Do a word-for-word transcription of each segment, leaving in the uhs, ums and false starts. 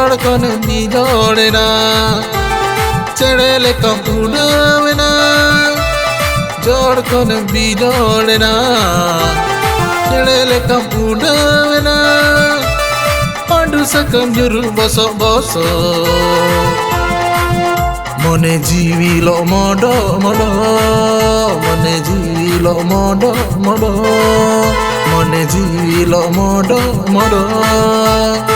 ᱡᱚᱲ ᱠᱷᱚᱱᱮᱢ ᱵᱤᱡᱚᱲᱮᱱᱟ, ᱪᱮᱬᱮ ᱞᱮᱠᱟᱢ ᱩᱰᱟᱹᱣᱮᱱᱟ᱾ ᱡᱚᱲ ᱠᱷᱚᱱᱮᱢ ᱵᱤᱡᱚᱲᱮᱱᱟ, ᱪᱮᱬᱮ ᱞᱮᱠᱟᱢ ᱩᱰᱟᱹᱣᱮᱱᱟ᱾ ᱯᱟᱹᱰᱩ ᱥᱟᱠᱟᱢ ᱧᱩᱨᱩ ᱵᱚᱥᱚᱜ ᱵᱚᱥᱚᱜ, ᱢᱚᱱᱮ ᱡᱤᱣᱤ ᱞᱚᱜ ᱢᱚᱰᱚᱜ ᱢᱚᱰᱚᱜ, ᱢᱚᱱᱮ ᱡᱤᱣᱤ ᱞᱚᱜ ᱢᱚᱰᱚᱜ ᱢᱚᱰᱚᱜ, ᱢᱚᱱᱮ ᱡᱤᱣᱤ ᱞᱚᱜ ᱢᱚᱰᱚᱜ ᱢᱚᱰᱚᱜ᱾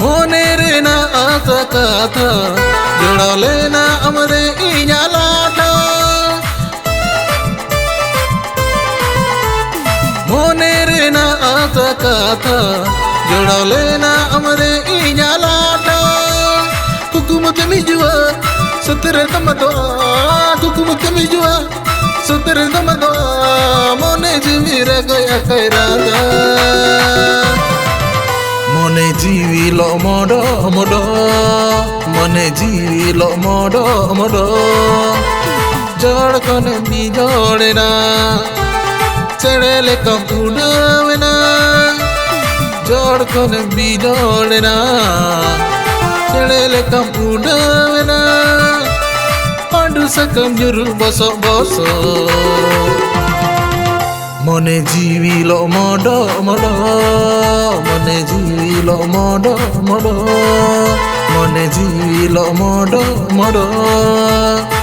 ᱢᱚᱱᱮ ᱨᱮᱱᱟᱜ ᱟᱥᱟ ᱠᱟᱛᱷᱟ ᱡᱚᱲᱟᱣ ᱞᱮᱱᱟ ᱟᱢᱨᱮ ᱤᱧᱟᱜ ᱞᱟᱴᱷᱟ᱾ ᱢᱚᱱᱮ ᱨᱮᱱᱟᱜ ᱟᱥᱟ ᱠᱟᱛᱷᱟ ᱡᱚᱲᱟᱣ ᱞᱮᱱᱟ ᱟᱢᱨᱮ ᱤᱧᱟᱜ ᱞᱟᱴᱷᱟ᱾ ᱠᱩᱠᱢᱩ ᱛᱮᱢ ᱦᱤᱡᱩᱜᱼᱟ, ᱥᱩᱛᱨᱮ ᱛᱟᱢ ᱫᱚ, ᱠᱩᱠᱢᱩ ᱛᱮᱢ ᱦᱤᱡᱩᱜᱼᱟ, ᱥᱩᱛᱨᱮ ᱛᱟᱢ ᱫᱚ, ᱢᱚᱱᱮ ᱡᱤᱣᱤ ᱨᱮ ᱜᱚᱡ ᱟᱠᱟᱭ ᱨᱟᱜᱟ᱾ ᱢᱚᱱᱮ ᱡᱤᱣᱤ ᱞᱚᱜ ᱢᱚᱰᱚᱜ ᱢᱚᱰᱚᱜ, ᱢᱚᱱᱮ ᱡᱤᱣᱤ ᱞᱚᱜ ᱢᱚᱰᱚᱜ ᱢᱚᱰᱚᱜ᱾ ᱡᱚᱲ ᱠᱷᱚᱱᱮᱢ ᱵᱤᱡᱚᱲᱮᱱᱟ, ᱪᱮᱬᱮ ᱞᱮᱠᱟᱢ ᱩᱰᱟᱹᱣᱮᱱᱟ᱾ ᱡᱚᱲ ᱠᱷᱚᱱᱮᱢ ᱵᱤᱡᱚᱲᱮᱱᱟ, ᱪᱮᱬᱮ ᱞᱮᱠᱟᱢ ᱩᱰᱟᱹᱣᱮᱱᱟ᱾ ᱯᱟᱹᱰᱩ ᱥᱟᱠᱟᱢ ᱧᱩᱨᱩ ᱵᱚᱥᱚᱜ ᱵᱚᱥᱚᱜ, ᱢᱚᱱᱮ ᱡᱤᱣᱤ ᱞᱚᱜ ᱢᱚᱰᱚᱜ ᱢᱚᱰᱚᱜ, ᱢᱚᱱᱮ ᱡᱤᱣᱤ ᱞᱚᱜ ᱢᱚᱰᱚᱜ ᱢᱚᱰᱚᱜ, ᱢᱚᱱᱮ ᱡᱤᱣᱤ ᱞᱚᱜ ᱢᱚᱰᱚᱜ ᱢᱚᱰᱚᱜ᱾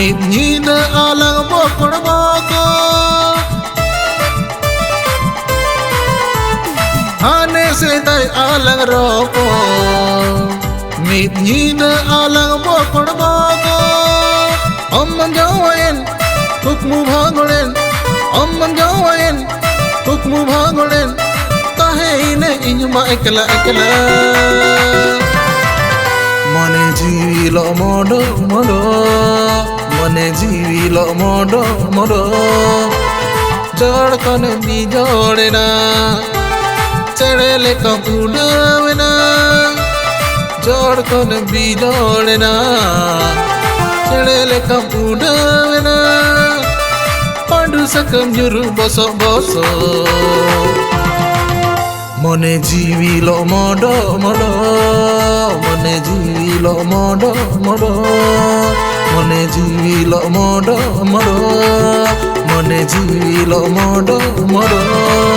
ᱢᱤᱫ ᱧᱤᱫᱟᱹ ᱟᱞᱟᱝ ᱵᱚᱠᱚᱲ ᱵᱚᱠᱚᱲ, ᱦᱟᱱᱮ ᱥᱮᱫᱟᱭ ᱟᱞᱟᱝ ᱨᱚᱯᱚᱲ᱾ ᱢᱤᱫ ᱧᱤᱫᱟᱹ ᱟᱞᱟᱝ ᱵᱚᱠᱚᱲ ᱵᱚᱠᱚᱲ, ᱟᱢ ᱡᱟᱶᱟᱭᱮᱱ ᱠᱩᱠᱢᱩ ᱵᱷᱟᱸᱜᱚᱲᱮᱱ, ᱟᱢ ᱡᱟᱶᱟᱭᱮᱱ ᱠᱩᱠᱢᱩ ᱵᱷᱟᱸᱜᱚᱲᱮᱱ, ᱛᱟᱦᱮᱸᱭᱮᱱᱟᱹᱧ ᱤᱧ ᱢᱟ ᱮᱠᱞᱟ ᱮᱠᱞᱟ᱾ ᱢᱚᱱᱮ ᱡᱤᱣᱤ ᱞᱚᱜ ᱢᱚᱰᱚ ᱢᱚᱰᱚ, ᱢᱚᱱᱮ ᱡᱤᱣᱤ ᱞᱚᱜ ᱢᱚᱰᱚ ᱢᱚᱰᱚ, ᱡᱚᱲ ᱠᱷᱚᱱᱮᱢ ᱵᱤᱡᱚᱲᱮᱱᱟ, ᱪᱮᱬᱮ ᱞᱮᱠᱟᱢ ᱩᱰᱟᱹᱣᱮᱱᱟ᱾ ᱡᱚᱲ ᱠᱷᱚᱱᱮᱢ ᱵᱤᱡᱚᱲᱮᱱᱟ, ᱪᱮᱬᱮ ᱞᱮᱠᱟᱢ ᱩᱰᱟᱹᱣᱮᱱᱟ᱾ ᱯᱟᱹᱰᱩ ᱥᱟᱠᱟᱢ ᱧᱩᱨᱩ ᱵᱚᱥᱚᱜ ᱵᱚᱥᱚᱜ᱾ ᱢᱚᱱᱮ ᱡᱤᱣᱤ ᱞᱚᱜ ᱢᱚᱰᱚ ᱢᱚᱰᱚ, ᱢᱚᱱᱮ ᱡᱤᱣᱤ ᱞᱚᱜ ᱢᱚᱰᱚ ᱢᱚᱰᱚ, ᱢᱚᱱᱮ ᱡᱤᱣᱤ ᱞᱚᱜ ᱢᱚᱰᱚ ᱢᱚᱰᱚ, ᱢᱚᱱᱮ ᱡᱤᱣᱤ ᱞᱚᱜ ᱢᱚᱰᱚ ᱢᱚᱰᱚ᱾